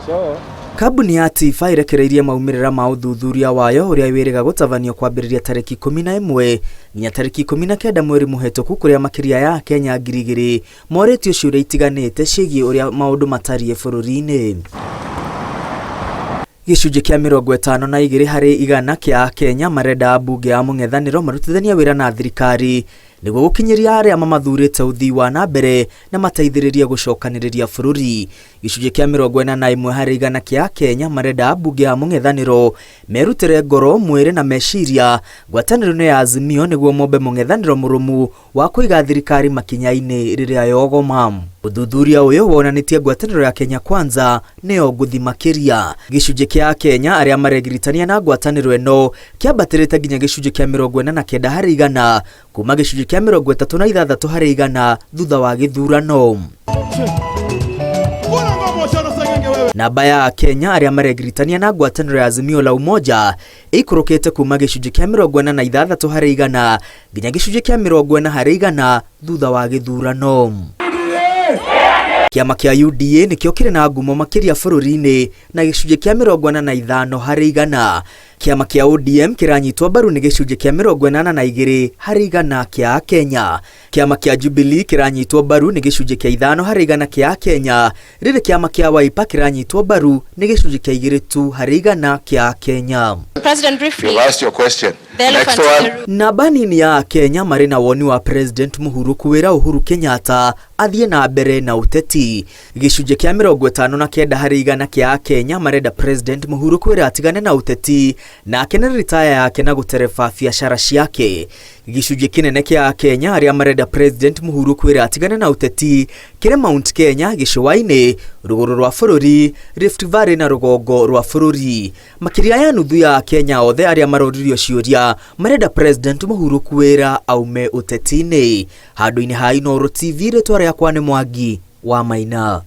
So Kambuni ya Tifa ĩrekereirie maumĩrĩra ma ũthuthuria wayo ũrĩa wĩrĩga gũtabanio kwambĩrĩria tarĩki 11 nginya tarĩki 19 mweri mũhetũku, kũrĩa makĩria ya Akenya 2000 morĩtio ciũria itiganĩte ciĩgiĩ ũrĩa maũndũ matariĩ bũrũri-inĩ. Gĩcunjĩ kĩa 52% kĩa Akenya marenda ambunge a mũng'ethanĩro marutithanie wĩra na thirikari nĩguo gũkinyĩria arĩa mamathurĩte ũthii wa na mbere na mateithĩrĩrie gũcokanĩrĩria bũrũri. Gĩcunjĩ kĩa 41% kĩa Akenya marenda ambunge a mũng'ethanĩro merutĩre ngoro, mwĩrĩ na meciria ngwatanĩro-inĩ ya Azimio nĩguo mombe mũng'ethanĩro mũrũmu wa kũiga thirikari makinya-inĩ rĩrĩa yogoma. Ũthuthuria ũyũ wonanĩtie ngwatanĩro ya Kenya Kwanza nĩyo ngũthi makĩria. Gĩcunjĩ kĩa Akenya arĩa maregiritania na ngwatanĩro ĩno kĩambatĩrĩte nginya gĩcunjĩ kĩa 49% kuma gĩcunjĩ kĩa 36% thutha wa gĩthurano. Namba ya Akenya arĩa maregiritania na ngwatanĩro ya Azimio la Umoja ĩikũrũkĩte kuma gĩcunjĩ kĩa 46% nginya gĩcunjĩ kĩa 40% thutha wa gĩthurano. Kĩama kĩa UDA nĩkĩo kĩrĩ na ngumo makĩria bũrũri-inĩ na gĩcunjĩ kĩa 45%. Kĩama kĩa ODM kĩranyitwo mbaru nĩ gĩcunjĩ kĩa 82% kĩa Akenya. Kĩama kĩa Jubilee kĩranyitwo mbaru nĩ gĩcunjĩ kĩa 5% kĩa Akenya, rĩrĩ kĩama kĩa Wiper kĩranyitwo mbaru nĩ gĩcunjĩ kĩa 2 tu harĩ igana kĩa Akenya. President, briefly, You've asked your question. the Next elephant in one. the room. Namba nini ya Akenya marĩ na woni wa President Mũhuru kwĩra Uhuru Kenyatta athiĩ na mbere na ũteti. Gĩcunjĩ kĩa 59% kĩa Akenya marenda President Mũhuru kwĩra atigane na ũteti na akenere ritaya yake na gũtereba biacara ciake. Gĩcunjĩ kĩnene kĩa Akenya arĩa marenda President Mũhuru kwĩra atigane na ũteti kĩrĩ Mount Kenya, gĩcũa-inĩ, rũgũrũ rwa bũrũri, Rift Valley na rũgongo rwa bũrũri. Makĩria ya nuthu ya Akenya othe arĩa maroririo ciũria marenda President Mũhuru kwĩra aume ũteti-inĩ. Handũ-inĩ ha Inooro TV, rĩtwa rĩakwa nĩ Mwangi wa Maina.